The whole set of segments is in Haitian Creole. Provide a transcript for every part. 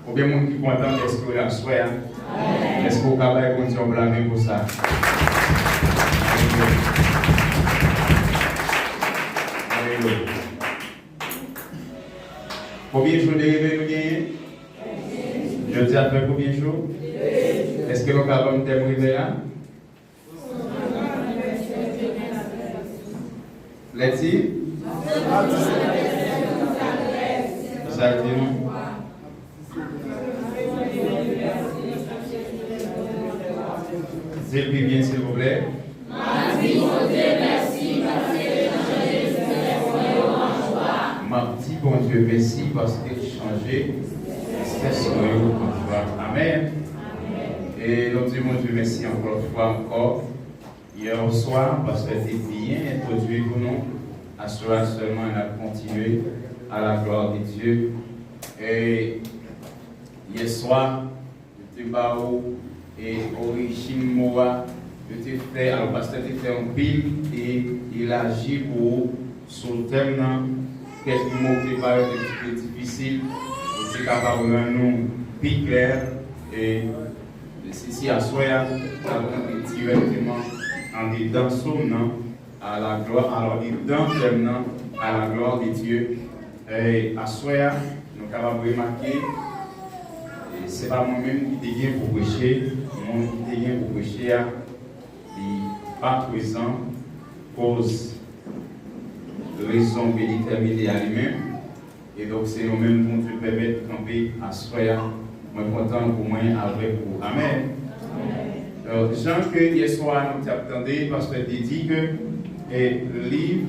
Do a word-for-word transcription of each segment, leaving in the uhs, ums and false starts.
Konbyen moun ki kontan dèske w la aswè a? Èske w ka bay Bondye yon bra men pou sa? Alelouya. Alelouya. Konbyen jou de revèy nou genyen? Jodi a fè konbyen jou? Èske nou ka ban m tèm revèy la? Lèti? Sa l di nou? Di l pi byen, silvouplè. M ap di Bondye mèsi paske l chanje espès mwen yo an jwa. M ap di Bondye mèsi paske l chanje espès mwen yo an jwa. Amèn. E nou di Bondye mèsi ankò yon fwa ankò. Yè oswa, pastè te byen entwodui pou nou. Aswè a sèlman, n ap kontinye. À la gloire de Dieu. E yè swa, yo te ba ou, e, orijin mo a, yo te fè, alò, pastè te fè anpil, e, elaji pou ou sou tèm nan, kèk mo te parèt yon ti pe difisil, ou te kapab rann nou pi klè, e, si, si aswè a, n ap rantre dirèkteman andedan sòm nan, à la gloire, alò, andedan tèm nan, à la gloire de Dieu. E, aswè a, nou kapab remake, e, se pa mwen menm ki te gen pou preche, moun ki te gen pou preche a, li pa prezan, koz rezon ke li tèmine a li menm. E donk, se nou menm Bondye pèmèt kanpe aswè a. Mwen kontan pou mwen avèk ou. Amèn. Euh, jan ke yèswa nou t ap tande, pastè te di ke, e, liv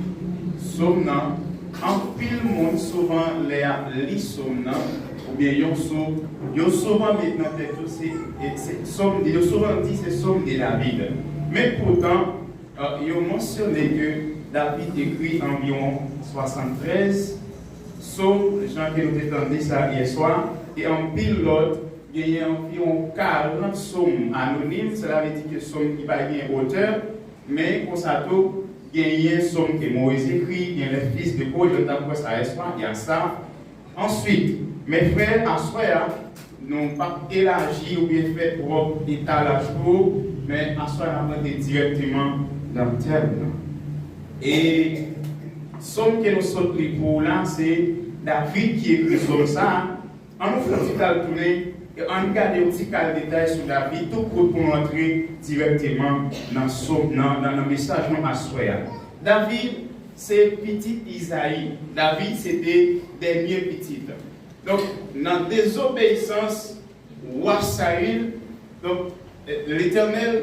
Sòm nan, anpil moun souvan lè y ap li Sòm nan, oubyen yon Sòm, yo souvan met nan tèt yo se, e, se Sòm, yo souvan di se Sòm de David. Men poutan, euh, yo mansyone ke David ekri anviwon swasanntrèz Sòm, jan ke nou te tande sa yèswa, e anpil lòt, genyen anviwon karant Sòm anonim, sèla vle di ke Sòm ki pa gen otè, men konsa tou, genyen Sòm ke Moyiz ekri, gen les fils de Coré, nou t ap wè sa yèswa, y a sa. Answit, men frè, aswè a, nou p ap elaji oubyen fè twòp etalaj pou, men aswè a n ap rantre dirèkteman nan tèm nan. E Sòm ke nou sot li pou w la, se David ki ekri Sòm sa a. Ann nou fè yon ti al tounen, e ann gade yon ti kal detay sou David, tou kout pou nou antre dirèkteman nan Sòm, nan, nan, nan mesaj nou aswè a. David se pitit Izayi. David se te dènye pitit. Donk, nan dezobeyisans wa Sayil, donk, Letènèl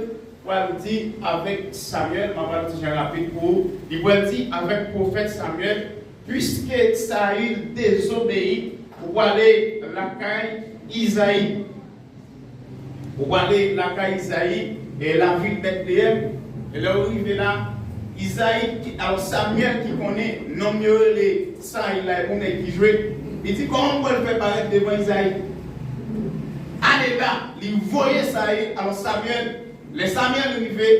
pral di avèk Samyèl, m ap pral ti jan rapid pou ou, li pral di avèk pwofèt Samyèl, piske Sayil dezobeyi, ou prale lakay Izayi. Ou prale lakay Izayi, e lavil Bètleyèm. E lè ou rive la, Izayi, ki, alò, Samyèl ki konnen nonm yo rele Sayil la, e pou nèg ki jwe, li di, "Kòman m pral fè parèt devan Izayi?" Ale la, li voye Sayil, alò, Samyèl, lè Samyèl rive,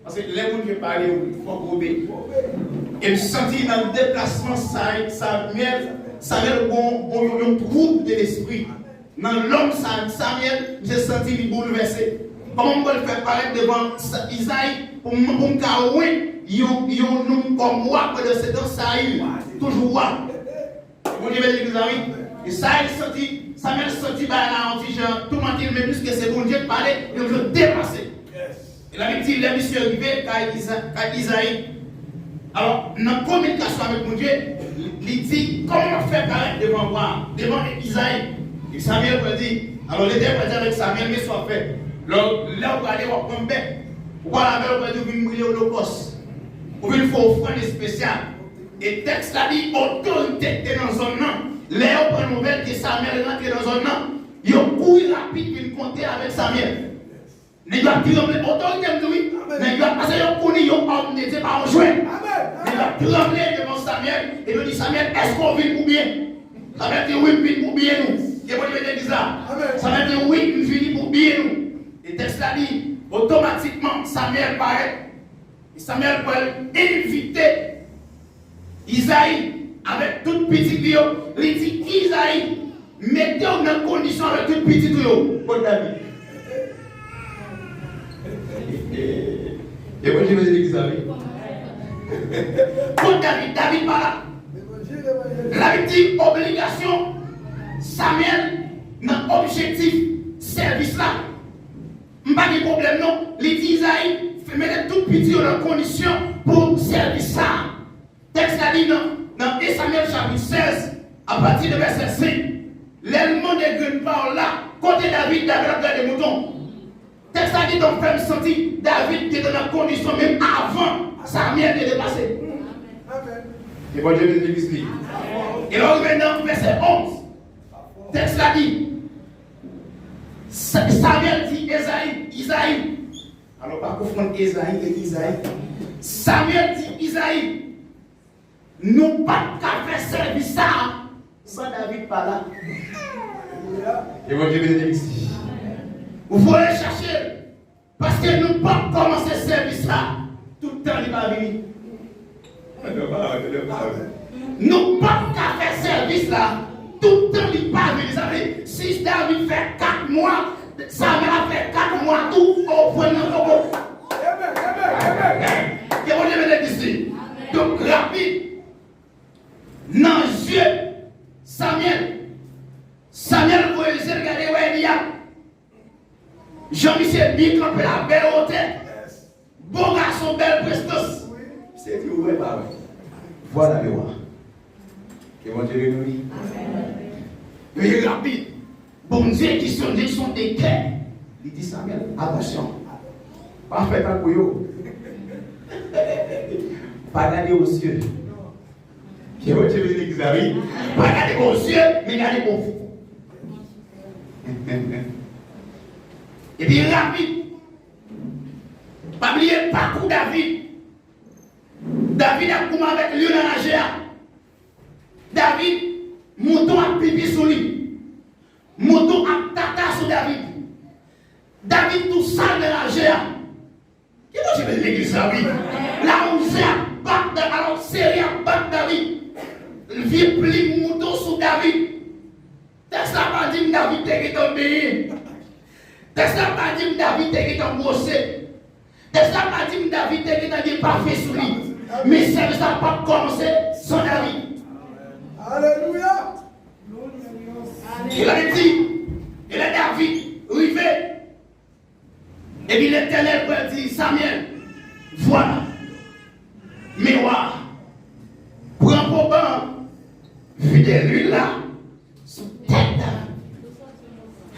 paske lè Bondye pale, wi, fòk ou obeyi. E m santi nan deplasman Sayil, Samyèl, Samyèl gon, gon yon, yon twoub de lespri. Nan lòm sa, Samyèl, misye santi li boulvèse. Kòman m pral fè parèt devan Sa-, Izayi pou m, pou m ka wè yon, yon nonm kòm wa, pandan se tan Sayil toujou wa? Bondye beni legliz la, wi. E Sayil santi, Samyèl santi bagay la yon ti jan toumante l, men piske se Bondye k pale, li oblije depase. E Labib di, lè misye rive kay Iza-, kay Izayi, alò, nan kominikasyon avèk Bondye, li, li di, "Kòman m ap fè parèt devan wa, devan Izayi?" E Samyèl pral di, alò, Letènèl pral di avèk Samyèl, "Men sa w ap fè. Lè, lè w prale, w ap pran bèt. Ou prale avè l, ou pral di w vin brile olokòs. Ou vin fè ofrann espesyal." E tèks la di, otorite k te nan zòn nan, lè yo pran nouvèl ke Samyèl rantre nan zòn nan, yo kouri rapid vin konte avèk Samyèl. Nèg yo ap tranble, otorite m di wi. Nèg yo ap, paske yo konnen yon òm de Dye pa yon jwèt. Nèg yo ap tranble devan Samyèl, e yo di, "Samyèl, èske w vin pou byen?" Samyèl di, "Wi, m vin pou byen nou." Ke Bondye beni legliz la. Samyèl di, "Wi, m vini pou byen nou." E tèks la di, otomatikman, Samyèl parèt. E Samyèl pral envite Izayi avèk tout pitit li yo. Li di, "Izayi, mete w nan kondisyon avèk tout pitit ou yo. Kot David? E Bondye mete legliz la, wi. Kot David? David pa la. Labib di obligasyon Samyèl nan objektif sèvis la. M pa gen pwoblèm non. Li di Izayi, mete tout pitit yo nan kondisyon pou sèvis sa a. Tèks la di nan, nan en Samyèl chapit sèz, apati de vèsè senk, lè l mande grenn pawòl la, kote David? David ap gade mouton. Tèks la di, donk, fè m santi David gentan nan kondisyon menm avan Samyèl te depase. Ke Bondye beni legliz li. E lè w rive nan vèsè onz, tèks la di, Sa- Samyèl di Ezayi, Izayi. Alò, pa konfonn Ezayi e Izayi. Samyèl di Izayi, nou pa t ka fè sèvis sa a san David pa la. Ke Bondye beni legliz li. Ou voye chache l. Paske nou p ap kòmanse sèvis la tout tan li pa vini. Nou p ap ka fè sèvis la tout tan li pa vini. Sa vle di, si David fè kat mwa, Samyèl ap fè kat mwa tou, o pwen nan poko. Ke Bondye beni legliz li. Donk, rapid, nan zye Samyèl, Samyèl voye zye l gade, wè Eliyab. Jan misye byen kanpe la, bèl wotè. Bon gason, bèl prestans. Misye di, ou wè, pa wè. Vwala le wa. Ke Bondye beni w. Li rapid. Bondye ki sonde, sonde kè. Li di Samyèl, atansyon. Pa fè tankou yo. Pa gade o zye. Ke Bondye beni legliz la, wi. Pa gade o zye, men gade o fon. Epi rapid. Pa bliye pakou David. David ap goumen avèk lyon nan raje a. David, mouton ap pipi sou li. Mouton ap tata sou David. David tou sal nan raje a. Ke Bondye beni legliz la, wi. Lawouze ap bat David, alò seri ap bat David. Vye plim mouton sou David. Tèks la pa di m David te gentan benyen. Tèks la pa di m David te gentan bwose. Tèks la pa di m David te gentan gen pafen sou li. Men sèvis la p ap kòmanse san David. Alelouya! E Labib di, e lè David rive, epi Letènèl pral di Samyèl, vwala, men wa, pran poban an, vide lwil la sou tèt David.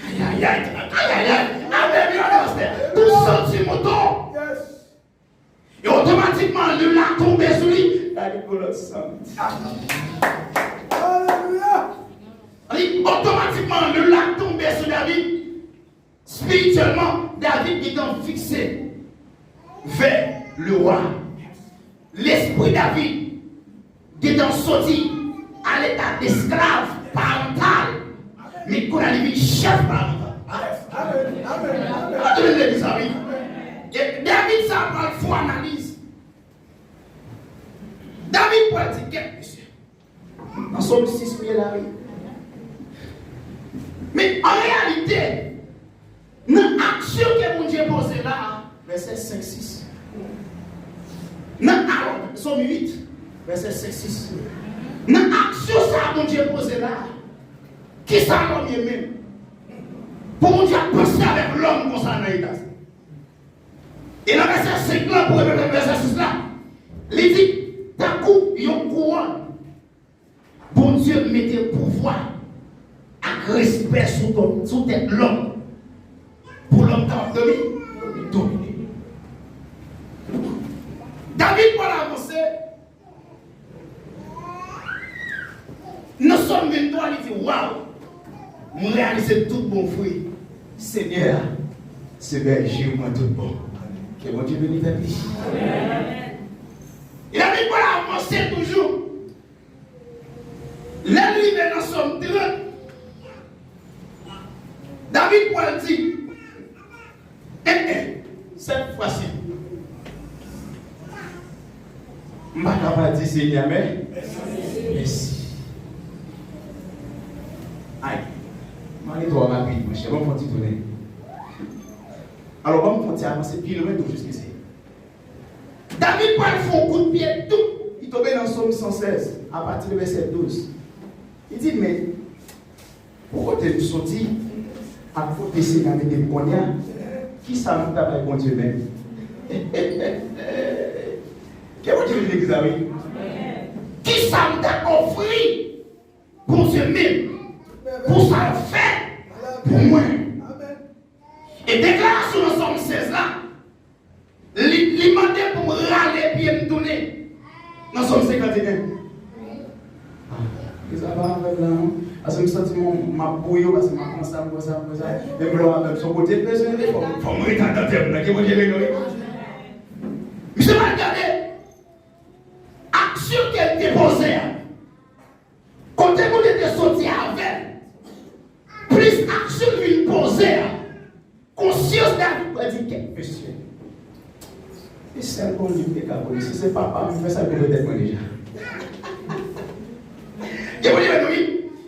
Ayayay, ayayay, amèn, wi, pastè. Tou santi mouton. E otomatikman, lwil la tonbe sou li. David gon lòt san. Alelouya! Li, otomatikman, lwil la tonbe sou David. Espirityèlman, David gentan fikse vè lewa. Lespri David gentan soti a leta desklav parantal. Men kounye a li vin chèf parantal. Amen, amen, amen. Antre legliz la, wi. E David sa pral fè analiz. David pral di, kèt mesye. Nan Sòm sis ou ye la, wi. Men an reyalite, nan aksyon ke Bondye poze la a, vèsè senk, sis. Nan, alò, Sòm uit, vèsè senk, sis. Nan aksyon sa a Bondye poze la a, kisa lòm ye menm? Pou Bondye ap panse avèk lòm konsa nan eta sa. E nan vèsè senk lan, pou rive vèsè sis la, li di, tankou yon kouwòn, Bondye mete pouvwa ak respè sou, sou tèt lòm. Pou lòm kapab domine, domine. David pral avanse nan Sòm venntwa, li di, waw, mwen reyalize tout bon vre, Senyè a se bèje mwen tout bon. Ke Bondye beni pèp li. David pral avanse toujou. Lè l rive nan Sòm trant, David pral di, en, en, sèt fwa si, m pa ka pa di Senyè a mèsi. Ay. Twò rapid, monchè. Ban m fè yon ti tounen. Alò, ban m fè yon ti avanse pi lwen tou, jis ki se. David pral fè yon kout pye, doup, li tonbe nan Sòm san sèz, apati de vèsè douz. Li di, men, pou kote m soti, ak kote Senyè a mete m kounye a, kisa m ta bay Bondye menm? Ke Bondye beni legliz la, wi. Kisa m ta ofri Bondye menm pou sa l fè pou mwen? E deklarasyon nan Sòm sèz la, li, li mande pou m rale pye m tounen nan Sòm senkant e en. Ah, ki sa pa avè m la, non? Paske m santi m, m ap bouyi, paske m ap pran sa, m pran sa, m pran sa. Menm lè w avè m, se yon kote m bezwen ale, fò, fò m ret adan tèm nan. Ke Bondye beni w, wi. Misye pral gade aksyon ke l te poze a. Kote Bondye te soti avè l, plis aksyon l vin poze a, konsyans David pral di, kèt mesye. Se sèl Bondye ki te ka poze. Si se papa m fè sa, l koupe tèt mwen deja. Ke Bondye beni w, wi.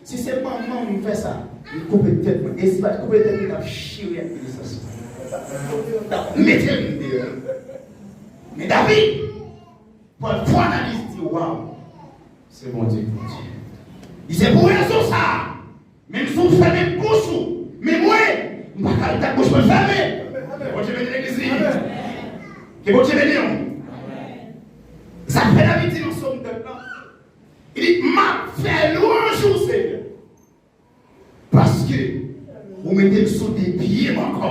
Si se manman m fè sa, li koupe tèt mwen. E si pa t koupe tèt mwen, l ap chire ak nesans mwen. L ap mete m deyò. Men David, pran fwa nan li, di, waw, se Bondye ki Bondye. Li se pou rezon sa a, menm si w fèmen bouch ou, men mwen, m pa ka ret ak bouch mwen fèmen. Ke Bondye beni legliz li. Ke Bondye beni w. Sa fè David di nan Sòm pèp la, li di, m ap fè lwanj ou, Senyè. Paske ou mete m sou de pye m ankò.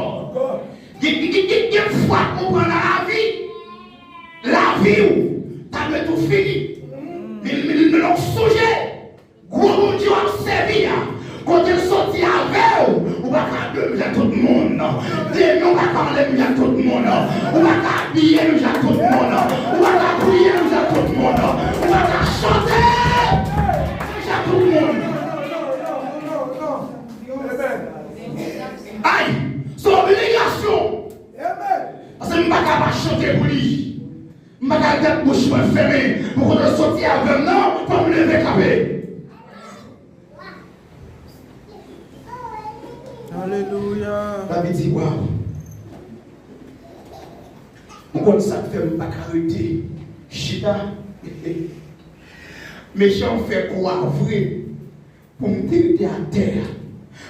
Gen, gen, gen, gen, gen fwa ou pran nan lavi, lavi w ta dwe tou fini. Men, men, men lè w sonje gwo Bondye w ap sèvi a, kote l soti avè w, ou pa ka de menm jan tout moun. Demen w pa ka anlè menm jan tout moun. Ou pa ka abiye menm jan tout moun. Ou pa ka priye menm jan tout moun. Ou pa ka chante menm jan tout moun. Ay, se obligasyon. Paske m pa ka pa chante pou li. M pa ka gad bouch mwen fèmen. Pou kote l soti avè m nan, fò m leve kanpe. Alelouya. David di, waw. Ou konn sa k fè m pa ka rete chita? Mechan w fè kou a vre. Pou m te rete atè a,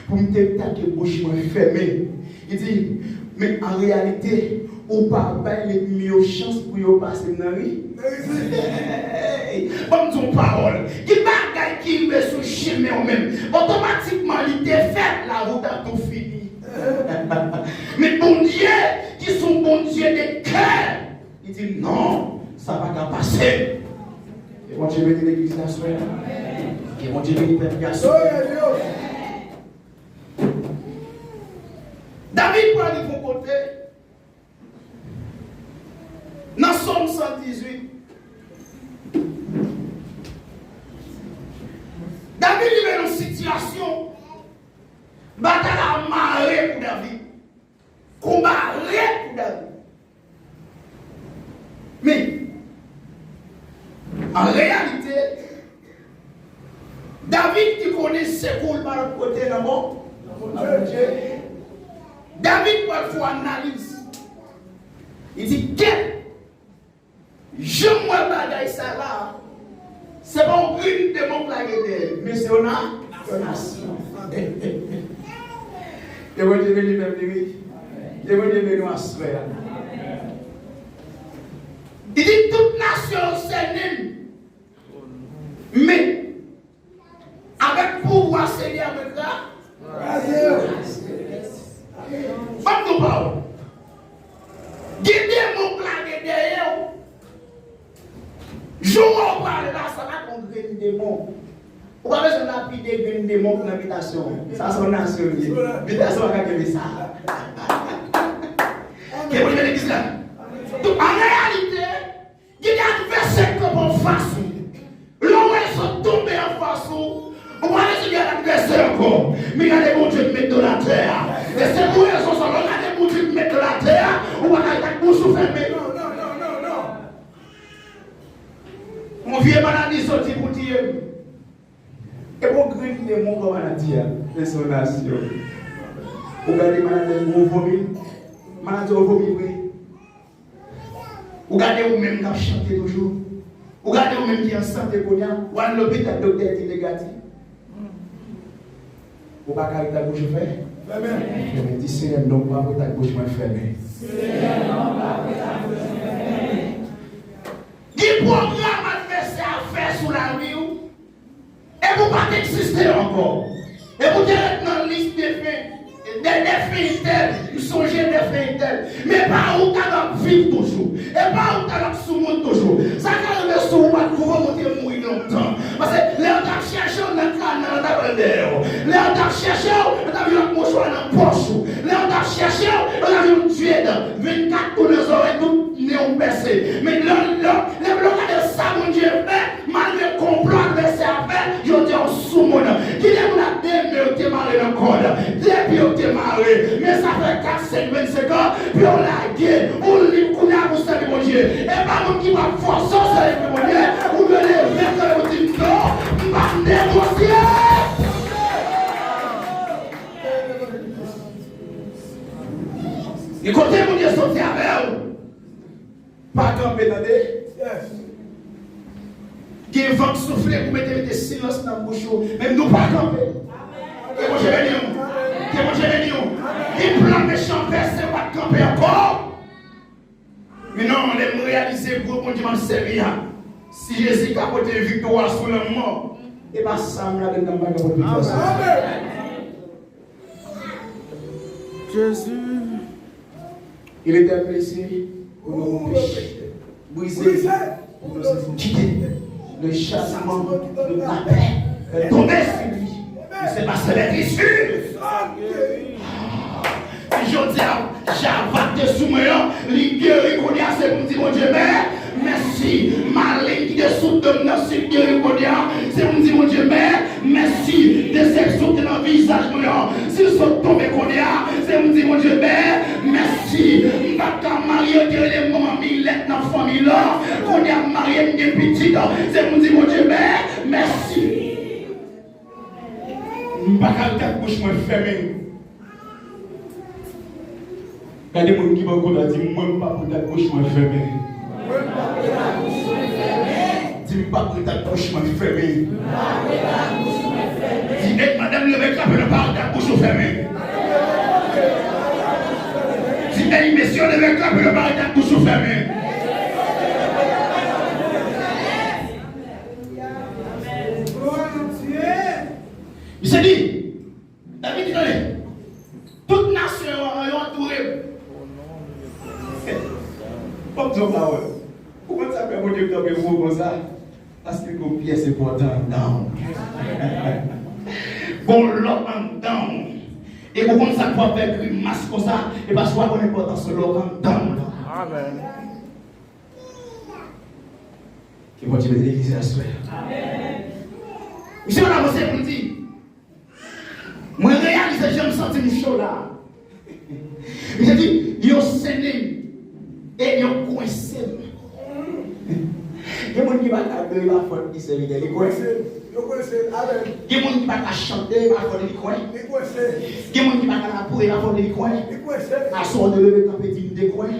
pou m te rete ak bouch mwen fèmen. Li di, men an reyalite, ou pa bay lènmi yo chans pou yo pase m nan ri. Ban m di w pawòl. Gen bagay ki rive sou chemen w menm. Otomatikman, li te fèt, la wout ap tou fini. Men Bondye, ki se yon Bondye de kè, li di, non, sa pa ka pase. Ke Bondye beni legliz la aswè a. Ke Bondye beni pèp li aswè a. David pral rive yon kote nan Sòm san dizuit. David rive nan sitiyasyon batay la mare pou David. Konba rèd pou David. Men, an reyalite, David ki konnen sekou l pa lòt kote nan Bon, nan Bondye. David pral fè yon analiz. Li di, kèt, jan m wè bagay sa la, se pa yon grenn demon k lage dèyè l, men se yon na-, yon nasyon. Ke Bondye beni pèp li, wi. Ke Bondye beni w aswè a. Li di, tout nasyon yo sènen m. Men, avèk pouvwa Senyè a, mwen kraze yo. Ban m di w pawòl. Gen demon k lage dèyè w. Jou w prale la, sa pa t yon grenn demon. Ou pa bezwen lapide grenn demon ki nan bitasyon w. Sa se yon nasyon li ye. Bitasyon pa ka kenbe sa. Ke Bondye beni legliz la. Donk, an reyalite, gen de advèsè k kanpe anfas ou. Lè w wè yo sot tonbe anfas ou, ou pa bezwen gade advèsè ankò. Men gade Bondye k met do l atè a. E se pou rezon sa, lè w gade Bondye k met do l atè a, ou pa ka ret ak bouch ou fèmen. Non, non, non, non, non. Yon vye maladi soti pou tiye m. E bon grenn demon kòman nan di a, men se yon nasyon. Ou gade maladi gwo vomi. Maladi w vomi vre. Ou gade ou menm k ap chante toujou. Ou gade ou menm ki an sante kounye a. W al lopital, doktè di negatif. Ou pa ka ret ak bouch ou fèmen? Fèmen. Di, Senyè, non pa pou ret ak bouch mwen fèmen. Gen pwogram advèsè a fè sou lavi w. Epi w pa t egziste ankò. Epi w te ret nan lis defen, de defen entèl. M sonje defen entèl. Men pa ou ta dwe ap viv toujou. E pa ou ta dwe ap sou moun toujou. Sa ka rive sou ou, pa t goumen ou te mouri lontan. Paske lè yo t ap chèche w nan kanal, yo t ap al dèyè w. Lè yo t ap chèche w, yo t ap jwenn ak mouchwa nan pòch ou. Lè yo t ap chèche w, yo t ap jwenn dye dan. Vennkat kou nan zòrèy, tout nen w pèse. Men lè, lè, lè, lè w gade sa Bondye fè, malgre konplo advèsè a fè, yo di w sou moun. Gen de moun ak de men yo te mare nan kòd, de pye yo te mare. Men sa fè kat, senk, vennsenk an, pye w lage, ou lib kounye a pou sèvi Bondye. E pa moun ki pral fòse w sèvi Bondye, ou dwe leve kanpe pou di, "Non, m p ap negosye." E kote Bondye soti avè w, pa kanpe, tande. Gen van k soufle pou mete, mete silans nan bouch ou. Men nou pa kanpe. Ke Bondye beni w. Ke Bondye beni w. Gen plan mechan pèse, pa t kanpe ankò. Men non, lè m reyalize gwo Bondye m ap sèvi a, si Jezi ka pote viktwa sou lanmò, e pa sa m ladann nan m pa ka pote viktwa sou. Jezi. Il était blessé pour nos péchés, brisé pour nos iniquités. Le châtiment de la paix est tombé sur lui. Il s'est passé les blessures. Si jodi a, Java te sou mwen an, li geri kounye a, se pou m di Bondye, men, mèsi. Malen ki te sou do m nan, si l geri kounye a, se pou m di Bondye, men, mèsi. Desepsyon ki te nan vizaj mwen an, si l sot tonbe kounye a, se pou m di Bondye, men, mèsi. M pa t ka marye, yo te rele manman Milèt nan fanmi lan. Kounye a, m marye, m gen pitit, se pou m di Bondye, men, mèsi. M pa ka ret ak bouch mwen fèmen. Gade moun ki bò kote a, di, "Mwen, m p ap ret ak bouch mwen fèmen." Di, "M p ap ret ak bouch mwen fèmen." Di, "Ey, madanm, leve kanpe, non, pa ret ak bouch ou fèmen." Di, "Ey, mesye, leve kanpe, non, pa ret ak bouch ou fèmen." Misye di, David di, "Tande, tout nasyon yo, yo antoure m." Fòk di yon pawòl. Ou konn sa k fè Bondye kanpe pou ou konsa? Paske gon pyès enpòtan anndan w. Gon lò anndan w. E ou konn sa k fè w ap fè grimas konsa? E paske w pa konn enpòtans lò anndan w lan. Amèn. Ke Bondye beni legliz la aswè. Amèn. Misye pa t avanse pou l di, Mwen reyalize jan m santi m cho la. Misye di, yo sennen m e yo kwense m. Gen moun ki pa ka adore pa fòt li sèvitè, li kwense. Yo kwense, amèn. Gen moun ki pa ka chante pa fòt li kwen. Li kwense. Gen moun ki pa ka lapouye pa fòt li kwen. Li kwense. Aswè w te leve kanpe di m te kwen.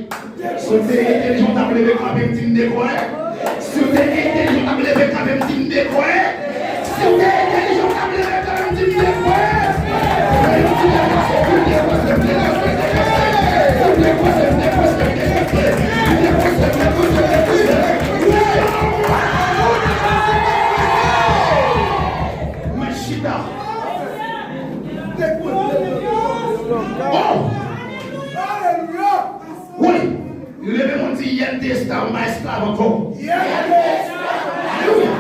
Si w te entèlijan, w t ap leve kanpe m di m te kwè. Si w te entèlijan, w t ap leve kanpe m di m te kwè. Si w te entèlijan, w t ap leve kanpe m di m te kwè. Men chita. Oh! Alelouya! Wi, leve moun di, "Yè m te esklav, m pa esklav ankò." Yè m te esklav, m pa esklav ankò. Alelouya!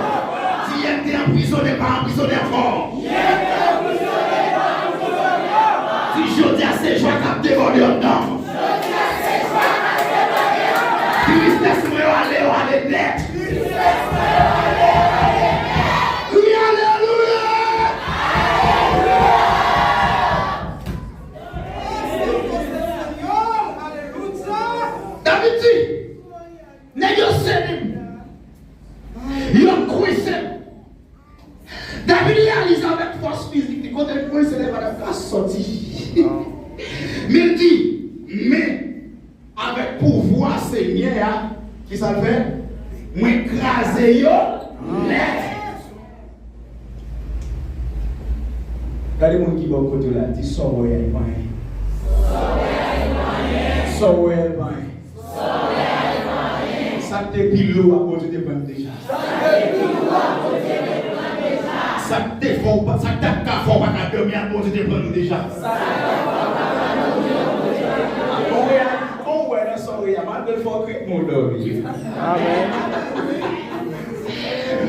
Di, "Yè m te anprizonnen, m pa anprizonnen ankò." Yè m te anprizonnen, m pa anprizonnen ankò. Di, "Jodi a se jwa k ap debòde anndan m." Jodi a se jwa k ap debòde anndan m. Tristès mwen yo ale, yo ale nèt. Tristès mwen yo ale, yo ale nèt. Wi, alelouya! Alelouya! David di, "Nèg yo sennen m. Yo kwense m." David reyalize avèk fòs fizik li, kote l kwense, li pa t ap ka sòti. Men l di, men avèk pouvwa Senyè a, ki sa l fè? Mwen kraze yo nèt. Gade moun ki bò kote w la, di sa w wè a, e pa anyen. Sa w wè a, e pa anyen. Sa k te pi lou a, Bondye te pran l deja. Sa k te fè w pa, sa k t ap ka fè w pa ka dòmi a, Bondye te pran l deja. Bon, wè, bon, wè, nan sa w wè a, malgre l fè w kriye, men w dòmi. Amèn.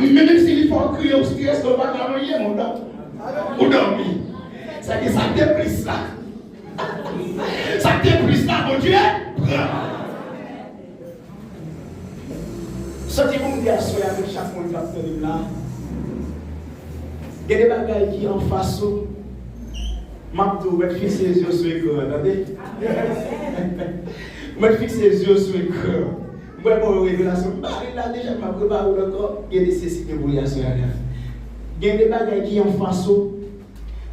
Men menm si li fè w kriye, ou strese, ou pa ka anyen, men w dòmi. Ou dòmi. Sa ki, sa k te plis la. Sa k te plis la, Bondye pran. Santi pou m di aswè avèk chak moun k ap tande m la. Gen de bagay ki anfas ou. M ap di w, mèt fikse zye w sou ekran an, tande? Mèt fikse zye w sou ekran an. Mwen ba w revelasyon. M ba li la deja, m ap repare l ankò. Gen nesesite pou li aswè a la. Gen de bagay ki anfas ou.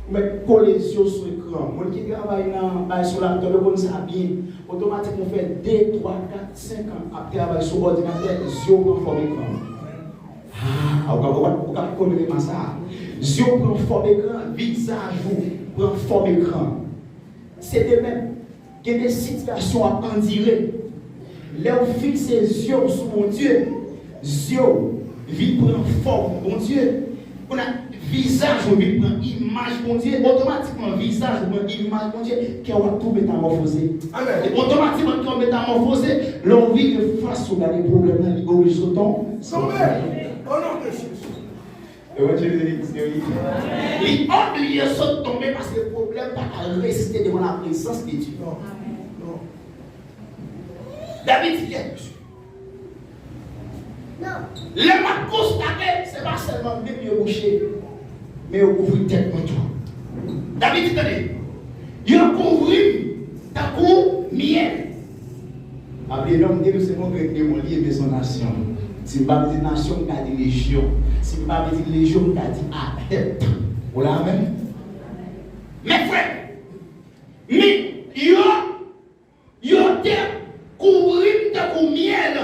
Ou mèt kole zye w sou ekran. Moun ki travay nan bay sou laptop, yo konn sa byen. Otomatikman, ou fè de, twa, kat, senk an ap travay sou òdinatè, zye w pran fòm ekran. Ah, ou ka, ou ka, ou ka konn rema sa. Zye w pran fòm ekran, vizaj ou pran fòm ekran. Se de menm. Gen de sitiyasyon w ap andire. Lè w fikse zye w sou Bondye, zye w vin pran fòm Bondye. Kounye a, vizaj ou vin pran imaj Bondye. Otomatikman, vizaj ou pran imaj Bondye. Kè w ap tou metamòfoze. Amèn. E otomatikman, kè w metamòfoze. Lè w vire fas ou, gade pwoblèm nan, li oblije sot tonbe. Tonbe. O non de Jezi. Evanjelize legliz yo, wi. Li oblije sot tonbe paske pwoblèm pa ka reziste devan laprezans de Dye. Non. Non. David di, "Kèt, mesye." Lè m ap konstate, se pa sèlman men m yo bouche, men yo kouvri tèt mwen tou. David di, "Tande, yo kouvri m tankou myèl." Pa bliye, lòm de nou se yon grenn demon li ye, men se yon nasyon. Si m pa vle di nasyon, m ka di lejyon. Si m pa vle di lejyon, m ka di adèpt. Ou la menm? Men frè, men yo, yo te kouvri m tankou myèl,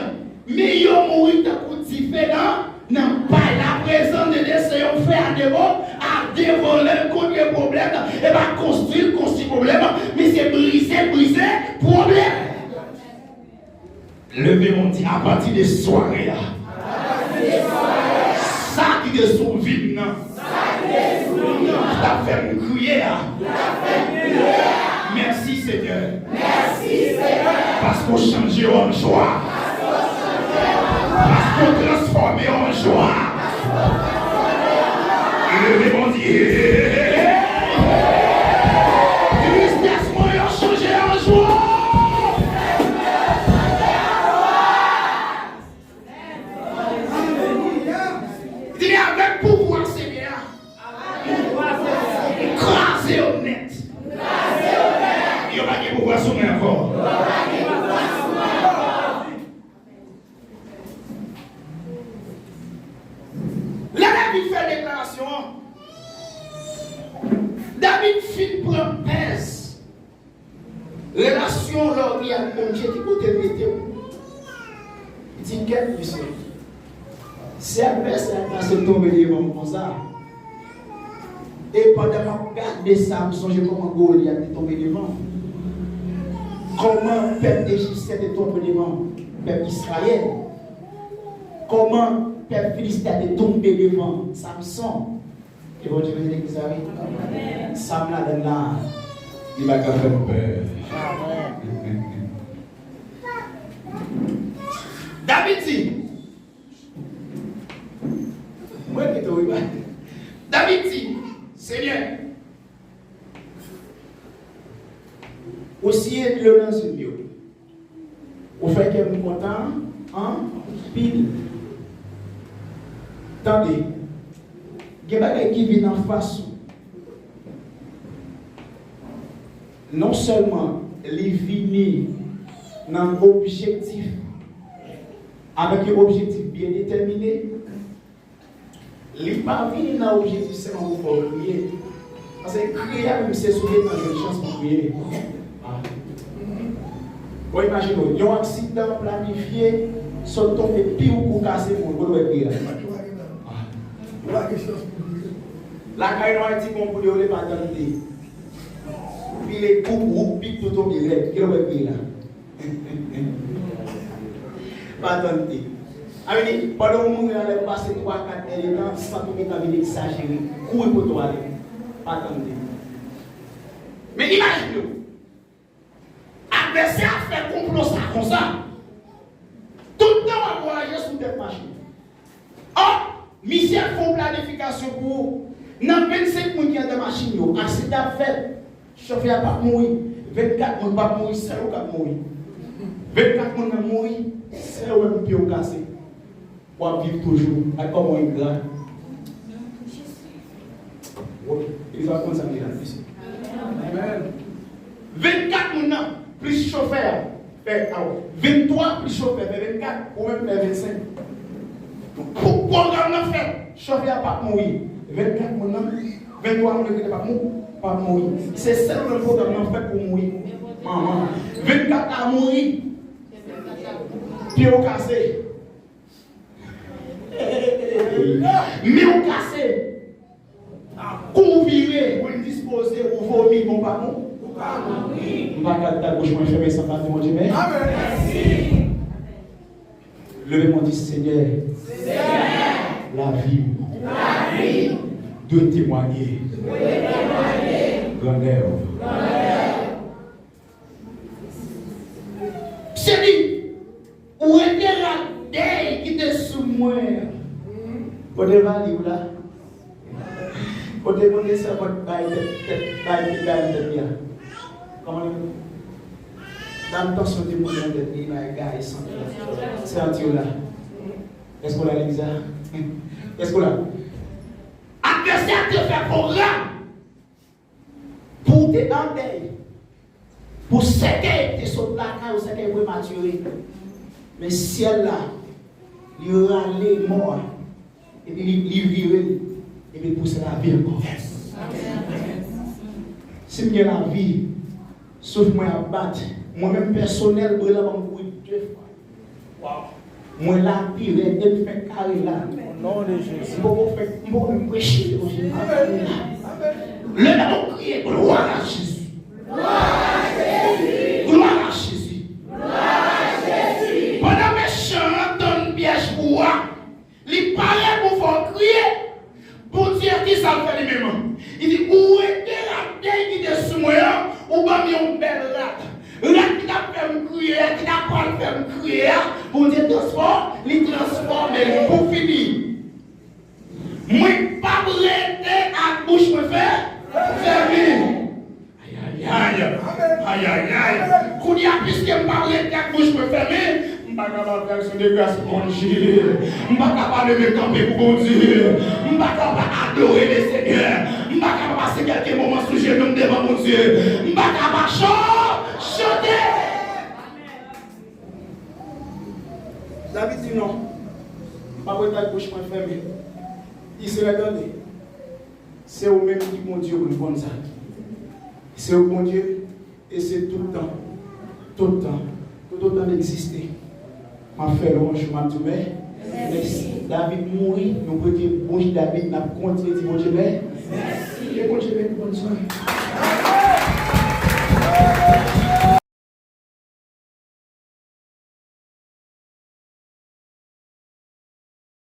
men yo mouri tankou dife nan, nan pay. Laprezans de Dye se yon fè a devo, a devore l, kontre pwoblèm, e pa konstwi l, konstwi pwoblèm, men se brize, brize pwoblèm. Leve men w di, apati de sware a, sa ki te sou vi m nan, ki t ap fè m kriye a, mèsi, Senyè, paske w chanje yo an jwa, paske w transfòme yo an jwa. Leve men w di, tristès mwen yo chanje an jwa. Di li, avèk pouvwa Senyè a, kraze yo nèt. Yo pa gen pouvwa sou mwen ankò. Lè David fè deklarasyon an, David fin pran pèz. Relasyon lòbri ak Bondye, ki kote l mete w? Li di, kèt, mesye. Si advèsè a pase tonbe devan m konsa, e pandan m ap gade sa, m sonje kòman Golyat te tonbe devan m. Kòman pèp ejipsyen te tonbe devan pèp Izrayèl. Kòman pèp filisten te tonbe devan Samson. Ke Bondye beni legliz la, wi. Sa m ladann la, li pa ka fè m pè. David di, mwen kite w, wi. David di, Senyè, ou siye dlo nan zye m yo. Ou fè kè m kontan anpil. Tande, gen bagay ki vin anfas ou. Non sèlman li vini nan objektif, avèk yon objektif byen detèmine, li pa vini nan objektif sèlman pou fè w kriye. Paske kriye a menm se sou letan jwenn chans pou kriye. Ah, Bon, imajine w, yon aksidan planifye, sot tonbe, piw kou kase, moun, kote w wè kriye a? Lakay nou Ayiti, bon, pou yo le patante. Pile kou, wouk, pik, tou tonbe rèd. Kote w wè kriye la? Patante. A vle di, pandan w mouri a, lè m pase twa, kat èdtan, sant ou gentan vin egzajere. Kouri kote w ale. Patante. Men imajine w. Advèsè a fè konplo sa konsa. Tout tan w ap vwayaje sou tèt machin. Ò, misye ap fè yon planifikasyon pou ou. Nan vennsenk moun ki anndan machin yo, aksidan ap fèt. Chofè a p ap mouri. Vennkat moun p ap mouri, sèl ou k ap mouri. Vennkat moun nan mouri, sèl ou menm pye w kase. W ap viv toujou. Gad kòman w engra. Legliz pa konn sa m di la, mesye. Vennkat moun nan, plis chofè a, fè, aw, venntwa plis chofè fè vennkat, ou menm fè vennsenk. Pou pwogram nan fèt, chofè a p ap mouri. Vennkat moun nan, venntwa moun yo ki te p ap mou-, p ap mouri. Se sèl ou nan pwogram nan fèt pou mouri. Manman. Vennkat la mouri. Pye w kase. Men w kase. Kou w vire, ou endispoze, ou vomi, men w pa mou. M pa ka gade bouch mwen fèmen san pa di Bondye mèsi. Leve men w di, Senyè, lavi m dwe temwaye grandè w. Misye di, ou rete rad dèy ki te sou mwen an. Kote vali w la? Kote, kote sèvant bay tèt, tèt, bay, bay tèt li a? Kòman li? Dam tansyon te monte nan tèt li, bay gaye santi la. Santi w la. Èske w la legliz la? Èske w la? Advèsè a te fè pwogram pou w te nan dèy. Pou sèkèy te sot lakay ou, sèkèy prematire. Men syèl la, li rale mò a, epi li, li vire l, epi l pouse lavi ankò. Si m gen lavi, souf mwen ap bat, mwen menm pèsonèl, bri la ban m kouri de fwa. Mwen la pi rèd, depi fè kare la. O non de Jezi. M poko fè, m poko menm preche levanjil. Leve men w kriye, glwa a Jezi. Glwa a Jezi. Glwa a Jezi. Pandan mechan an tann pyèj pou w a, li pare pou fè w kriye. Bondye, kisa l fè li menm? Li di, ou rete rad dèy ki te sou mwen an, ou ban m yon bèl rad. Rad ki t ap fè m kriye a, ki t ap pral fè m kriye a, Bondye transfò-, li transfòme l pou fini. Mwen p ap rete ak bouch mwen fè-, fèmen. Ayayay. Ayayay. Kounye a, piske m pa rete ak bouch mwen fèmen, m pa ka ba fraksyon de gras Bondye. M pa ka pa leve kanpe pou Bondye. M pa ka pa adore Lesenyè. M pa ka pa pase kèlke moman sou jenou m devan Bondye. M pa ka pa chan-, chante. David di non. M pa rete ak bouch mwen fèmen. Izrayèl, tande. Se ou menm ki Bondye, ou konn sa. Se ou Bondye, e se tout tan, tout tan, tout otan m egziste, m ap fè lwanj ou, m ap di w mè-, mèsi. David mouri, nou prete bouch David, n ap kontinye di Bondye mè-, mèsi. Ke Bondye beni w, bòn sware.